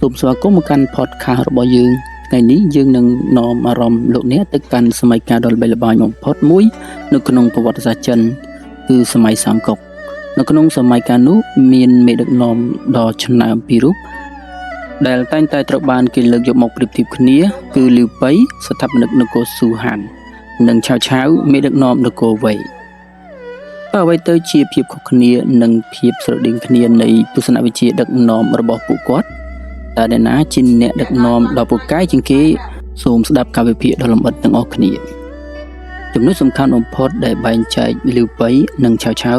សូមស្វាគមន៍មកកាន់ podcast របស់យើងថ្ងៃនេះយើងនឹងនាំអារម្មណ៍លោកអ្នកទៅកាន់សម័យកាលដ៏ល្បីល្បាញបំផុតមួយនៅក្នុងប្រវត្តិសាស្ត្រចិនគឺសម័យសាមកុកនៅក្នុងសម័យកាលនោះមានមេដឹកនាំដ៏ឆ្នើមពីររូបដែលតែងតែត្រូវបានគេលើកយកមកប្រៀបធៀបគ្នាគឺលីវប៉ៃស្ថាបនិកនគរស៊ូហាននិងឆាវឆាវមេដឹកនាំនគរវៃតើអ្វីទៅជាភាពខុសគ្នានិងភាពស្រដៀងគ្នានៃទស្សនវិជ្ជាដឹកនាំរបស់ពួកគាត់ តើអ្នកណាជាអ្នកដឹកនាំដ៏ពូកែជាងគេសូមស្ដាប់ការវិភាគដ៏លម្អិតទាំងអស់គ្នាចំណុចសំខាន់បំផុតដែលបែងចែកលីវប៉ៃនិងឆាវឆាវ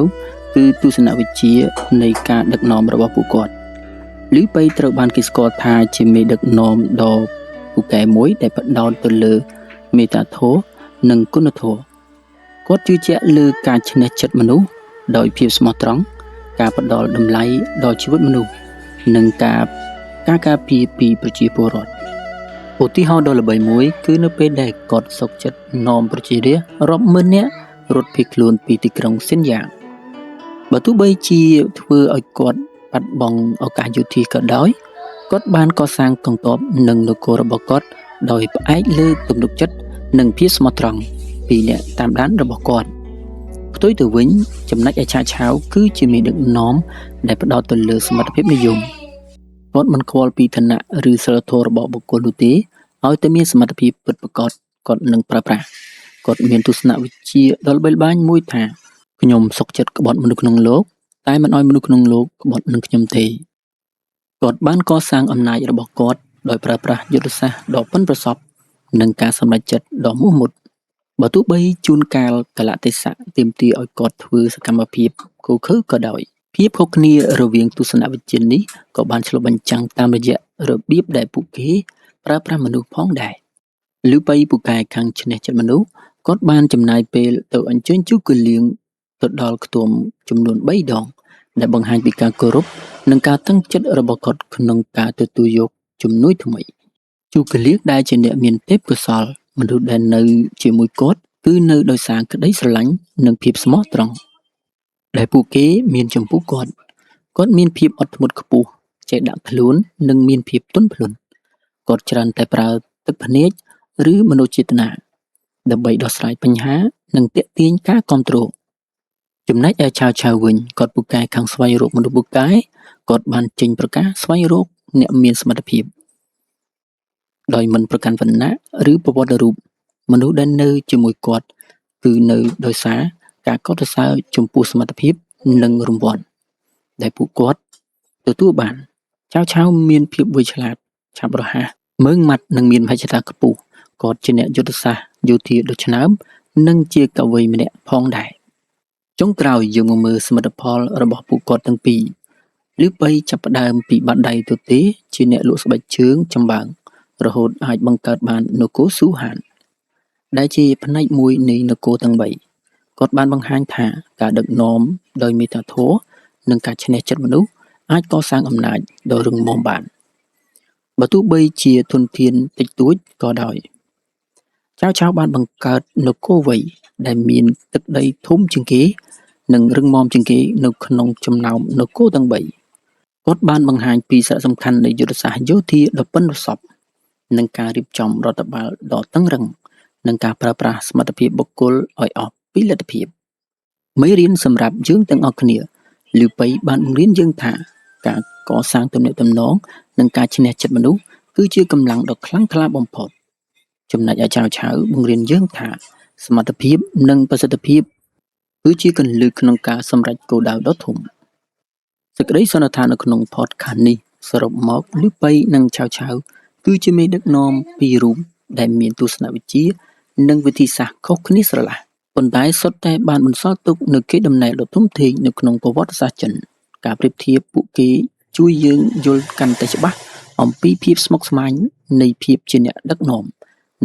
គឺទស្សនវិជ្ជានៃការដឹកនាំរបស់ពួកគាត់លីវប៉ៃត្រូវបានគេស្គាល់ថាជាមេដឹកនាំដ៏ពូកែមួយដែលផ្ដោតទៅលើមេត្តាធម៌និងគុណធម៌គាត់ជឿជាក់លើការឈ្នះចិត្តមនុស្សដោយភាពស្មោះត្រង់ការផ្ដល់តម្លៃដល់ជីវិតមនុស្សនិងការការពារពីប្រជាពលរដ្ឋឧទាហរណ៍ដ៏ល្បីមួយគឺនៅពេលដែលគាត់សុខចិត្តនាំប្រជារាស្ត្ររាប់ម៉ឺននាក់រត់ភៀសខ្លួនពីទីក្រុងស៊ិនយ៉ាងបើទោះបីជាធ្វើឲ្យគាត់បាត់បង់ឱកាសយោធាក៏ដោយគាត់បានកសាងកងទ័ពនិងនគររបស់គាត់ដោយផ្អែកលើទំនុកចិត្តនិងភាពស្មោះត្រង់ពីអ្នកតាមដានរបស់គាត់ផ្ទុយទៅវិញចំណែកឯឆាឆាវគឺជាមេដឹកនាំដែលផ្ដោតទៅលើសមត្ថភាពនិយមគាត់មិនខ្វល់ពីឋានៈឬសីលធម៌របស់បុគ្គលនោះទេឲ្យតែមានសមត្ថភាពពិតប្រាកដគាត់នឹងប្រើប្រាស់គាត់មានទស្សនវិជ្ជាដ៏ល្បីល្បាញមួយថាខ្ញុំសុខចិត្តក្បត់មនុស្សក្នុងលោកតែមិនឲ្យមនុស្សក្នុងលោកក្បត់នឹងខ្ញុំទេគាត់បានកសាងអំណាចរបស់គាត់ដោយប្រើប្រាស់យុទ្ធសាស្ត្រដ៏ប៉ិនប្រសប់និងការសម្រេចចិត្តដ៏មោះមុតបើទោះបីជួនកាលកាលៈទេសៈទាមទារឲ្យគាត់ធ្វើសកម្មភាពឃោរឃៅក៏ដោយភាពខុសគ្នារវាងទស្សនវិជ្ជានេះក៏បានឆ្លុះបញ្ចាំងតាមរយៈរបៀបដែលពួកគេប្រើប្រាស់មនុស្សផងដែរលឺប៉ៃពូកែខាងឈ្នះចិត្តមនុស្សគាត់បានចំណាយពេលទៅអញ្ជើញជូគលៀងទៅដល់ខ្ទមចំនួន3ដងដែលបង្ហាញពីការគោរពនិងការតាំងចិត្តរបស់គាត់ក្នុងការទទួលយកជំនួយថ្មីជូគលៀងដែលជាអ្នកមានទេពកោសល្យមនុស្សដែលនៅជាមួយគាត់គឺនៅដោយសារក្តីស្រឡាញ់និងភាពស្មោះត្រង់ដែលពួកគេមានចំពោះគាត់គាត់មានភាពអត់ធ្មត់ខ្ពស់ចេះដាក់ខ្លួននិងមានភាពទន់ភ្លន់គាត់ច្រើនតែប្រើទឹកភ្នែកឬមនោចេតនាដើម្បីដោះស្រាយបញ្ហានិងទាក់ទាញការគាំទ្រចំណែកឯឆាវឆាវវិញគាត់ពូកែខាងស្វែងរកមនុស្សពូកែគាត់បានចេញប្រកាសស្វែងរកអ្នកមានសមត្ថភាពដោយមិនប្រកាន់វណ្ណៈឬប្រវត្តិរូបមនុស្សដែលនៅជាមួយគាត់គឺនៅដោយសារការកោតសរសើរចំពោះសមត្ថភាពនិងរង្វាន់ដែលពួកគាត់ទទួលបានឆាវឆាវមានភាពវៃឆ្លាតឆាប់រហ័សម៉ឺងម៉ាត់និងមានមហិច្ឆតាខ្ពស់គាត់ជាអ្នកយុទ្ធសាស្ត្រយោធាដ៏ឆ្នើមនិងជាកវីម្នាក់ផងដែរចុងក្រោយយើងមកមើលសមិទ្ធផលរបស់ពួកគាត់ទាំងពីរលឺប៉ៃចាប់ផ្ដើមពីបាតដៃទទេជាអ្នកលក់ស្បែកជើងចំបើងរហូតអាចបង្កើតបាននគរស៊ូហានដែលជាផ្នែកមួយនៃនគរទាំង3គាត់បានបង្ហាញថាការដឹកនាំដោយមេត្តាធម៌និងការឈ្នះចិត្តមនុស្សអាចកសាងអំណាចដ៏រឹងមាំបានបើទោះបីជាធនធានតិចតួចក៏ដោយចៅឆាវបានបង្កើតនគរវៃដែលមានទឹកដីធំជាងគេនិងរឹងមាំជាងគេនៅក្នុងចំណោមនគរទាំង3គាត់បានបង្ហាញពីសារៈសំខាន់នៃយុទ្ធសាស្ត្រយោធាដ៏ប៉ិនប្រសប់និងការរៀបចំរដ្ឋបាលដ៏តឹងរ៉ឹងនិងការប្រើប្រាស់សមត្ថភាពបុគ្គលឲ្យអស់ពីលទ្ធភាពមេរៀនសម្រាប់យើងទាំងអស់គ្នាលឺប៉ៃបានបង្រៀនយើងថាការកសាងទំនាក់ទំនងនិងការឈ្នះចិត្តមនុស្សគឺជាកម្លាំងដ៏ខ្លាំងក្លាបំផុតចំណែកឯចៅឆៅបង្រៀនយើងថាសមត្ថភាពនិងប្រសិទ្ធភាពគឺជាគន្លឹះក្នុងការសម្រេចគោលដៅដ៏ធំសេចក្តីសន្និដ្ឋាននៅក្នុង podcast នេះសរុបមកលឺប៉ៃនិងឆាវឆាវគឺជាមេដឹកនាំពីររូបដែលមានទស្សនវិជ្ជានិងវិធីសាស្ត្រខុសគ្នាស្រឡះប៉ុន្តែសុទ្ធតែបានបន្សល់ទុកនូវកេរដំណែលដ៏ធំធេងនៅក្នុងប្រវត្តិសាស្ត្រចិនការប្រៀបធៀបពួកគេជួយយើងយល់កាន់តែច្បាស់អំពីភាពស្មុគស្មាញនៃភាពជាអ្នកដឹកនាំ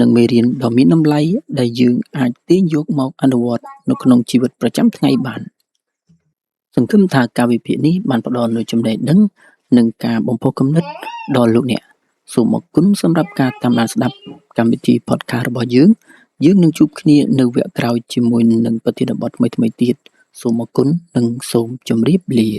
និងមេរៀនដ៏មានតម្លៃដែលយើងអាចទាញយកមកអនុវត្តនៅក្នុងជីវិតប្រចាំថ្ងៃបានសង្ឃឹមថាការវិភាគនេះបានផ្ដល់នូវចំណេះដឹងនិងការបំផុសគំនិតដល់លោកអ្នកសូមអរគុណសម្រាប់ការតាមដានស្ដាប់កម្មវិធី podcast របស់យើងយើងនឹងជួបគ្នានៅវគ្គក្រោយជាមួយនឹងប្រធានបទថ្មីៗទៀតសូមអរគុណនិងសូមជម្រាបលា